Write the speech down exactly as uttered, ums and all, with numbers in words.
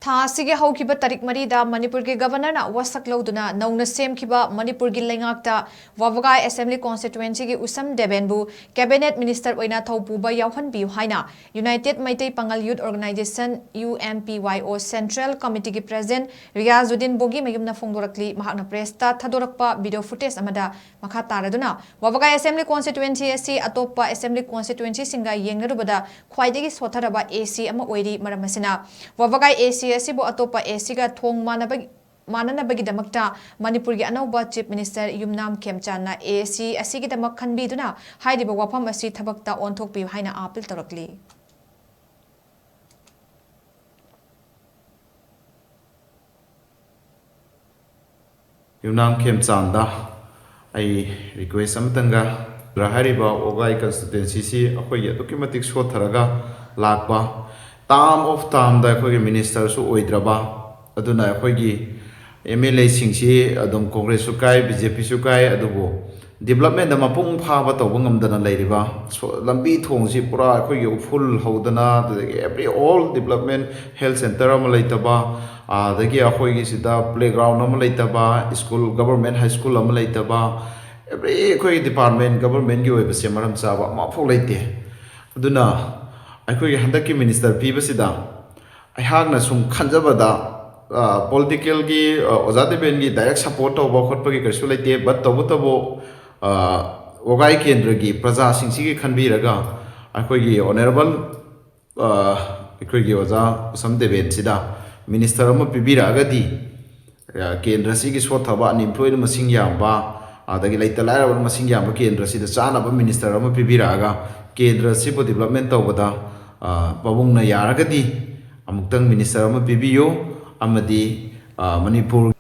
ꯊꯥ ꯑꯁꯤꯒꯤ ꯍꯧꯈꯤꯕ ꯇꯥꯔꯤꯛ ꯃꯔꯤꯗ ꯃꯅꯤꯄꯨꯔꯒꯤ ꯒꯕꯔꯅꯔꯅ ꯋꯥꯁꯛ ꯂꯧꯗꯨꯅ ꯅꯧꯅ ꯁꯦꯝꯈꯤꯕ ꯃꯅꯤꯄꯨꯔꯒꯤ ꯂꯩꯉꯥꯛꯇ ꯋꯥꯕꯒꯥꯏ ꯑꯦꯁꯦꯝꯕ꯭ꯂꯤ ꯀꯣꯟꯁꯇꯤꯇ꯭ꯋꯦꯟꯁꯤꯒꯤ ꯎꯁꯝ ꯗꯦꯕꯦꯟꯕꯨ ꯀꯦꯕꯤꯅꯦꯠ ꯃꯤꯅꯤꯁꯇꯔ ꯑꯣꯏꯅ ꯊꯧꯄꯨꯕ ꯌꯥꯎꯍꯟꯕꯤꯌꯨ ꯍꯥꯏꯅ united Meitei Pangal youth organization, U M P Y O, central ꯀꯃꯤꯇꯤꯒꯤ president Riyazuddin ꯕꯣꯒꯤꯃꯌꯨꯝꯅ ꯐꯣꯡꯗꯣꯔꯛꯂꯤ꯫ ꯃꯍꯥꯛꯅ ꯄ꯭ꯔꯦꯁꯇ ꯊꯥꯗꯣꯔꯛꯄ ꯚꯤꯗꯤꯑꯣ ꯐꯨꯇꯦꯖ ꯑꯃꯗ ꯃꯈꯥ ꯇꯥꯔꯗꯨꯅ, ꯋꯥꯕꯒꯥꯏ ꯑꯦꯁꯦꯝꯕ꯭ꯂꯤ ꯀꯣꯟꯁꯇꯤꯇ꯭ꯋꯦꯟꯁꯤ ꯑꯁꯤ ꯑꯇꯣꯞꯄ ꯑꯦꯁꯦꯝꯕ꯭ꯂꯤ ꯀꯣꯟꯁꯇꯤꯇ꯭ꯋꯦꯟꯁꯤꯁꯤꯡꯒ ꯌꯦꯡꯅꯔꯨꯕꯗ ꯈ꯭ꯋꯥꯏꯗꯒꯤ ꯁꯣꯠꯊꯔꯕ ꯑꯦ ꯁꯤ ꯑꯃ ꯑꯣꯏꯔꯤ꯫ ꯃꯔꯝ ꯑꯁꯤꯅ, ꯋꯥꯕꯒꯥꯏ ꯑꯦ ꯁꯤ ꯑꯁꯤꯕꯨ ꯑꯇꯣꯞꯄ ꯑꯦ ꯁꯤꯒ ꯊꯣꯡ ꯃꯥꯟꯅꯕ, ꯃꯥꯟꯅꯅꯕꯒꯤꯗꯃꯛꯇ ꯃꯅꯤꯄꯨꯔꯒꯤ ꯑꯅꯧꯕ ꯆꯤꯐ ꯃꯤꯅꯤꯁꯇꯔ ꯌꯨꯝꯅꯥꯝ ꯈꯦꯝꯆꯥꯟꯅ ꯑꯦ ꯁꯤ ꯑꯁꯤꯒꯤꯗꯃꯛ ꯈꯟꯕꯤꯗꯨꯅ ꯍꯥꯏꯔꯤꯕ ꯋꯥꯐꯝ ꯑꯁꯤ ꯊꯕꯛꯇ ꯑꯣꯟꯊꯣꯛꯄꯤꯌꯨ ꯍꯥꯏꯅ ꯑꯥꯄꯤꯜ ꯇꯧꯔꯛꯂꯤ꯫ ꯌꯨꯝꯅꯥꯝ ꯈꯦꯝꯆꯥꯟꯗ ꯑꯩ ꯔꯤꯀ꯭ꯋꯦꯁ ꯑꯃꯇꯪꯒ, ꯍꯥꯏꯔꯤꯕ ꯋꯥꯕꯒꯥꯏ ꯀꯟꯁꯇꯤꯇ꯭ꯋꯦꯟꯁꯤꯁꯤ ꯑꯩꯈꯣꯏꯒꯤ ꯑꯗꯨꯛꯀꯤ ꯃꯇꯤꯛ ꯁꯣꯠꯊꯔꯒ ꯂꯥꯛꯄ, ꯇꯥꯔꯝ ꯑꯣꯐ ꯇꯥꯔꯝꯗ ꯑꯩꯈꯣꯏꯒꯤ ꯃꯤꯅꯤꯁꯇꯔꯁꯨ ꯑꯣꯏꯗ꯭ꯔꯕ, ꯑꯗꯨꯅ ꯑꯩꯈꯣꯏꯒꯤ ꯑꯦꯝ ꯑꯦꯜ ꯑꯦꯁꯤꯡꯁꯤ ꯑꯗꯨꯝ ꯀꯣꯡꯒ꯭ꯔꯦꯁꯁꯨ ꯀꯥꯏ, ꯕꯤ ꯖꯦ ꯄꯤꯁꯨ ꯀꯥꯏ, ꯑꯗꯨꯕꯨ ꯗꯤꯕ꯭ꯂꯞꯃꯦꯟꯗ ꯃꯄꯨꯡ ꯐꯥꯕ ꯇꯧꯕ ꯉꯝꯗꯅ ꯂꯩꯔꯤꯕ, ꯁꯣ-, ꯂꯝꯕꯤ ꯊꯣꯡꯁꯤ ꯄꯨꯔꯥ ꯑꯩꯈꯣꯏꯒꯤ ꯎꯐꯨꯜ ꯍꯧꯗꯅ, ꯑꯗꯨꯗꯒꯤ every all development, health centre ꯑꯃ ꯂꯩꯇꯕ, ꯑꯗꯒꯤ ꯑꯩꯈꯣꯏꯒꯤ ꯁꯤꯗ playground ꯑꯃ ꯂꯩꯇꯕ, ꯁ꯭ꯀꯨꯜ, government high school ꯑꯃ ꯂꯩꯇꯕ, every ꯑꯩꯈꯣꯏꯒꯤ department, governmentꯀꯤ ꯑꯣꯏꯕꯁꯦ ꯃꯔꯝ ꯆꯥꯕ ꯑꯃꯐꯥꯎ ꯂꯩꯇꯦ꯫ ꯑꯗꯨꯅ ꯑꯩꯈꯣꯏꯒꯤ ꯍꯟꯗꯛꯀꯤ ꯃꯤꯅꯤꯁꯇꯔ ꯄꯤꯕꯁꯤꯗ ꯑꯩꯍꯥꯛꯅ ꯁꯨꯝ ꯈꯟꯖꯕꯗ, ꯑ, politicalꯒꯤ, ꯑ, ꯑꯣꯖꯥ ꯗꯦꯕꯦꯟꯒꯤ direct support ꯇꯧꯕ ꯈꯣꯠꯄꯒꯤ ꯀꯔꯤꯁꯨ ꯂꯩꯇꯦ, but ꯇꯧꯕꯇꯕꯨ, ꯑ, ꯋꯥꯕꯒꯥꯏ ꯀꯦꯟꯗ꯭ꯔꯒꯤ ꯄ꯭ꯔꯖꯥꯁꯤꯡꯁꯤꯒꯤ ꯈꯟꯕꯤꯔꯒ ꯑꯩꯈꯣꯏꯒꯤ honourable, ꯑ, ꯑꯩꯈꯣꯏꯒꯤ ꯑꯣꯖꯥ ꯎꯁꯝ ꯗꯦꯕꯦꯟꯁꯤꯗ ꯃꯤꯅꯤꯁꯇꯔ ꯑꯃ ꯄꯤꯕꯤꯔꯛꯑꯒꯗꯤ, ꯑ, ꯀꯦꯟꯗ꯭ꯔꯁꯤꯒꯤ ꯁꯣꯠꯊꯕ, unemployed ꯃꯁꯤꯡ ꯌꯥꯝꯕ, ꯑꯗꯒꯤ ꯂꯩꯇ ꯂꯥꯏꯔꯕ ꯃꯁꯤꯡ ꯌꯥꯝꯕ ꯀꯦꯟꯗ꯭ꯔꯁꯤꯗ ꯆꯥꯅꯕ ꯃꯤꯅꯤꯁꯇꯔ ꯑꯃ ꯄꯤꯕꯤꯔꯛꯑꯒ ꯀꯦꯟꯗ꯭ꯔꯁꯤꯕꯨ development ꯇꯧꯕꯗ, ꯑ, ꯄꯥꯕꯨꯡꯅ ꯌꯥꯔꯒꯗꯤ ꯑꯃꯨꯛꯇꯪ ꯃꯤꯅꯤꯁꯇꯔ ꯑꯃ ꯄꯤꯕꯤꯌꯨ ꯑꯃꯗꯤ, ꯑ, ꯃꯅꯤꯄꯨꯔ